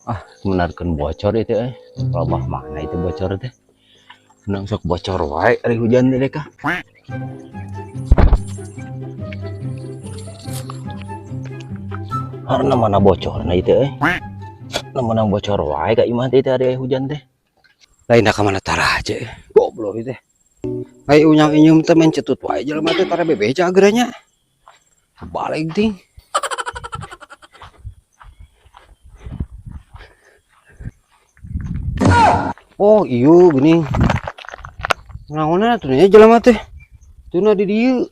Ah, benarkan bocor itu eh. Labah mana itu bocor teh? Menang sok bocor wae ari hujan teh kah. Karena mana bocor nah itu eh. Mana bocor wae ka imah teh ari hujan teh. Lain ka mana taraje eh. Goblok ieu teh. Ai unyang inyum teh main cetut wae jelema teh tara bebeja ageranya. Balik ting. Oh iyo gini. Naonna atuh nya jelema teh. Tuna di dieu.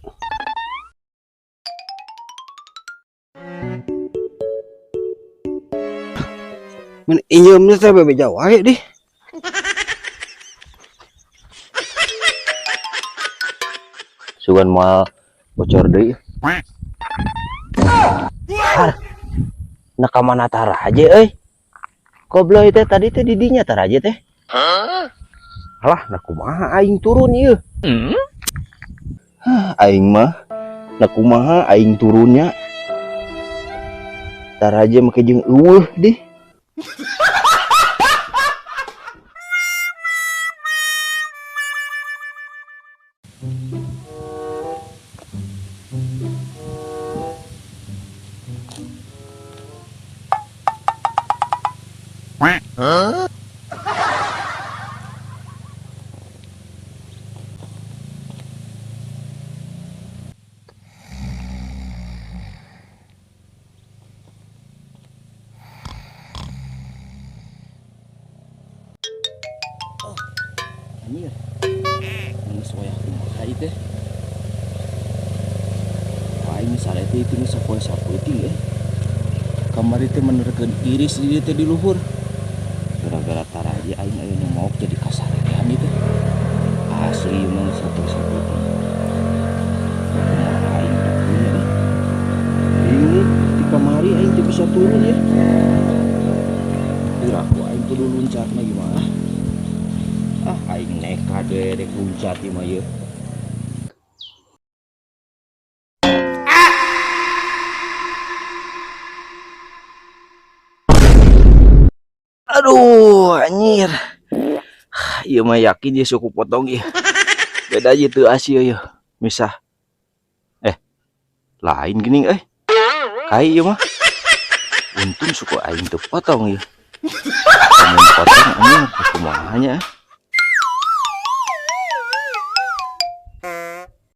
Men inyum teh bebeja wae dih. Sugan moal bocor deui. Ah. Nah ka mana taraje euy? Goblok teh tadi teh di dinya taraje teh. Alah, nah kumaha aing turun ieu? Hah, aing mah nah kumaha aing turunnya? Taraje make jeung eueuh dih. Huh? Anjir. Geus wayah kumaha ieu teh? Wah, ini sare teh itu geus sapoe sapeuting eh. Kamari teh menerkeun iris di dieu teh di luhur. Gara-gara taraje aing ayeuna maok jadi kasarean ieu teh. Asli mah sapoe sapeuting. Kumaha aing turun eh. Ini di kamari aing teh bisa turun ya. Piraku aing kudu loncatna gimana? Ah, aing nekat deh rek loncat ieu mah ieu. Aduh, anjir. Ieu mah yakin ieu suku potong ieu. Beda aja teu asih ieu. Misah. Lain geuning euy. Kai ieu mah. Untung suku aing teu potong ieu. Lamun potong anjir kumaha nya.